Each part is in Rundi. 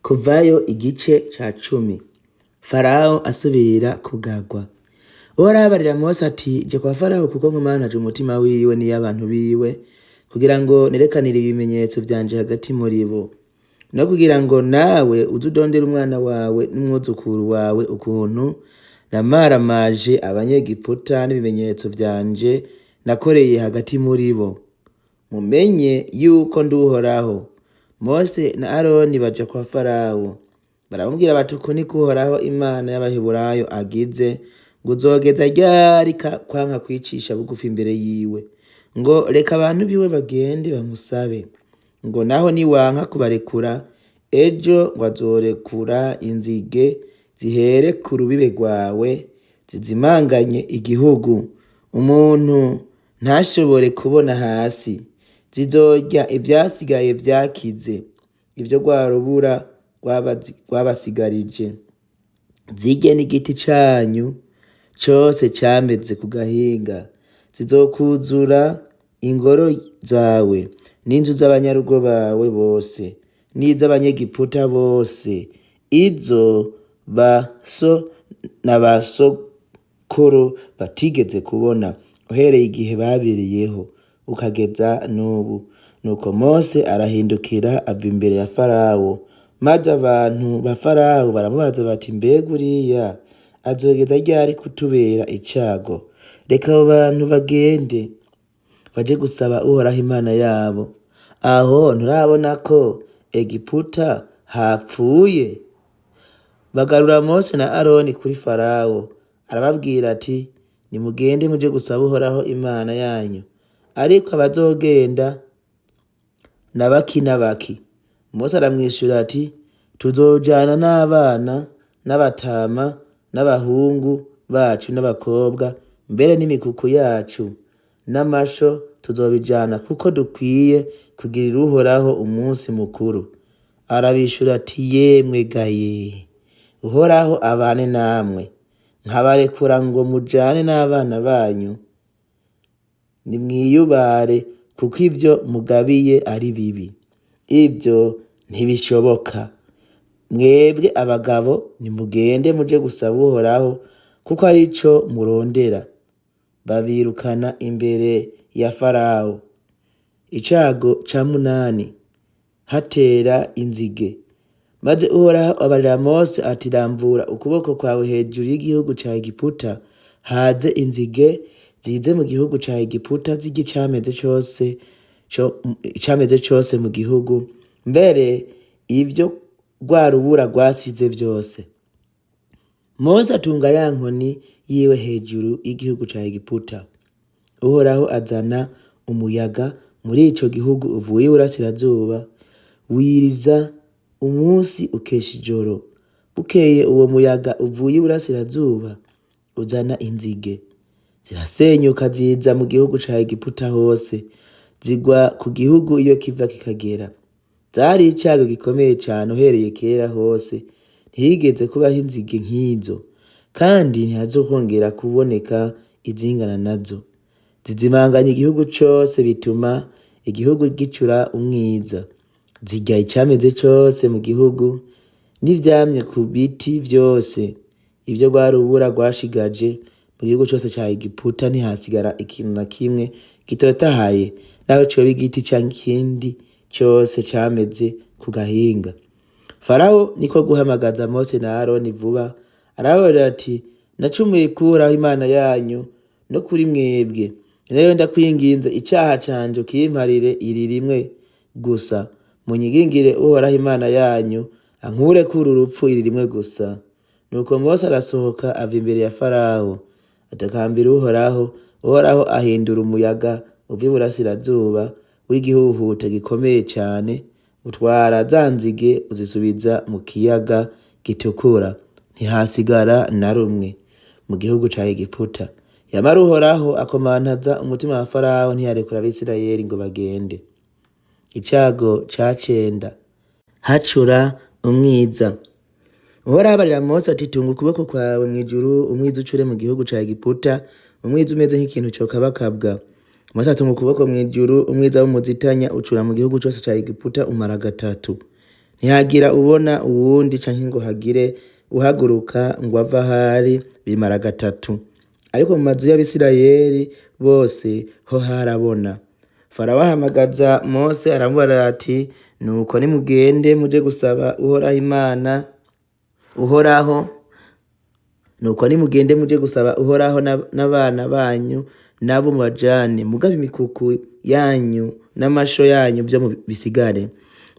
Kuvayo igice ca 10. Farawo asubira kugagwa. Uhoraho abarira Mose ati: "Ja kwa Farawo, kuko nkomantaje umutima wiwe n'iy'abantu biwe, kugira ngo nerekanire ibimenyetso vyanje hagati muri bo, no kugira ngo nawe uze udondere umwana wawe n'umwuzukuru wawe ukuntu namaramaje Abanyegiputa n'ibimenyetso vyanje nakoreye hagati muri bo, mumenye yuko ndi Uhoraho." Mose na Aroni baja kwa Farawo, baramubwira bati: "Uku niko Uhoraho Imana y'Abaheburayo agize ngo: Uzogeza ryari kwanka kwicisha bugufi imbere yiwe, ngo reka abantu biwe bagende bamusabe? Ngo naho niwanka kubarekura, ejo ngo azorekura inzige zihere ku rubibe rwawe, zizimanganye igihugu, umuntu ntashobore kubona hasi. Zizorya ivyasigaye vyakize, ivyo rwa rubura rwabasigarije, zirye n'igiti canyu cose cameze ku gahinga. Zizokuzura ingoro zawe n'inzu z'abanyarugo bawe bose n'iz'Abanyegiputa bose, izo ba so na ba sokuru batigeze kubona uhereye igihe babereyeho ukageza n'ubu." Nuko Mose arahindukira ava imbere ya Farawo, maze abantu ba Farawo baramubaza bati: "Mbega uriya azogeza ryari kutubera icago? Reka abo bantu bagende baje gusaba Uhoraho Imana yabo. Aho nturabona ko Egiputa hapfuye?" Bagarura Mose na Aroni kuri Farawo, arababwira ati: "Nimugende muje gusaba Uhoraho Imana yanyu, ariko abazogenda na baki na baki." Mose aramwishura ati: "Tuzojana n'abana n'abatama n'abahungu bacu n'abakobwa, mbere n'imikuku yacu n'amasho tuzobijana, kuko dukwiye kugirira Uhoraho umunsi mukuru." Arabishura ati: "Yemwe gaye, Uhoraho abane namwe, nkabarekura ngo mujane n'abana banyu! Nimwiyubare, kuko ivyo mugabiye ari bibi. Ibyo ntibishoboka. Mwebwe abagabo nimugende muje gusaba Uhoraho, kuko arico murondera." Babirukana imbere ya Farawo. Icago ca munani, hatera inzige. Maze Uhoraho abarira Mose ati: "Ramvura ukuboko kwawe hejuru y'igihugu ca Egiputa, haze inzige zize mu gihugu ca Egiputa, zirye icameze cose mu gihugu, mbere ivyo rwa rubura rwasize vyose." Mose atunga ya nkoni yiwe hejuru y'igihugu ca Egiputa. Uhoraho azana umuyaga muri ico gihugu uvuye iburasirazuba, wiriza umunsi ukesha ijoro. Bukeye uwo muyaga uvuye iburasirazuba uzana inzige, zirasenyuka ziza mu gihugu ca Egiputa hose, zigwa ku gihugu iyo kiva kikagera. Zari icago gikomeye cane. Uhereye kera hose ntihigeze kubaho inzige nk'izo, kandi ntihazokongera kuboneka izingana nazo. Zizimanganya igihugu cose, bituma igihugu gicura umwiza. Zirya icameze cose mu gihugu n'ivyamye ku biti vyose, ivyo rwa rubura rwashigaje. Mu gihugu cose ca Egiputa ntihasigara ikintu na kimwe gitotahaye, naho coba igiti canke ikindi cose cameze ku gahinga. Farawo niko guhamagaza Mose na Aroni vuba, arababarira ati: "Nacumuye kuraho Imana yanyu no kuri mwebwe. Rero ndakwinginze, icaha canje ukimparire iri rimwe gusa, munyigingire Uhoraho Imana yanyu ankureko uru rupfu iri rimwe gusa." Nuko Mose arasohoka ava imbere ya Farawo, atakambira Uhoraho. Uhoraho ahindura umuyaga uva iburasirazuba w'igihuhuta gikomeye cane, utwara za nzige uzisubiza mu Kiyaga Gitukura, ntihasigara na rumwe mu gihugu ca Egiputa. Yamara Uhoraho akomantaza umutima wa Farawo, ntiyarekura Abisirayeli ngo bagende. Icago ca cenda, hacura umwiza. Uhoraho abarira Mose ati: "Tunga ukuboko kwawe mw'ijuru, umwiza ucure mu gihugu ca Egiputa, umwiza umeze nk'ikintu cokabakabwa." Mose atunga ukuboko mw'ijuru, umwiza w'umuzitanya ucura mu gihugu cose ca Egiputa, umara gatatu. Ntihagira ubona uwundi canke ngo hagire uhaguruka ngo ave ahari, bimara gatatu. Ariko mu mazu y'Abisirayeli bose ho harabona. Farawo ahamagaza Mose aramubarira ati: Nuko nimugende muje gusaba Uhoraho Imana Uhoraho, nuko nimugende muje gusaba Uhoraho n'abana banyu nabo mubajane, mugabe imikuku yanyu n'amasho yanyu vyo bisigare.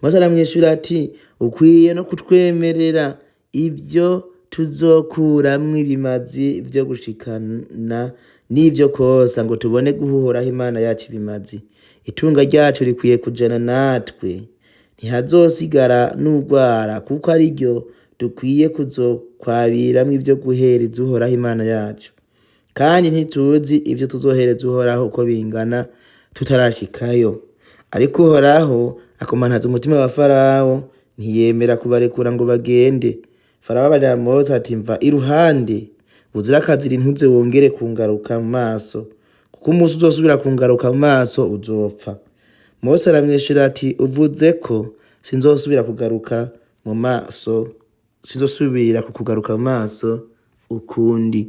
Mose aramwishura ati: Ukwiye no kutwemerera ibyo tuzokuramwo ibimazi vyo gushikana n'ivyo kwosa, ngo tubone guha Uhoraho Imana yacu ibimazi. Itunga ryacu rikwiye kujana natwe, ntihazosigara n'urwara, kuko ariryo dukwiye kuzokwabiramwo ivyo guhereza Uhoraho Imana yacu. Kandi ntituzi ivyo tuzohereza Uhoraho uko bingana tutarashikayo. Ariko Uhoraho akomantaza umutima wa Farawo, ntiyemera kubarekura ngo bagende. Farawo abarira Mose ati: Mva iruhande, uzire akazira, ntuze wongere kungaruka mu maso, kuko umunsi uzosubira kungaruka mu maso uzopfa. Mose aramwishura ati: Uvuze ko sinzosubira kugaruka mu maso, sinzosubira kukugaruka mu maso ukundi.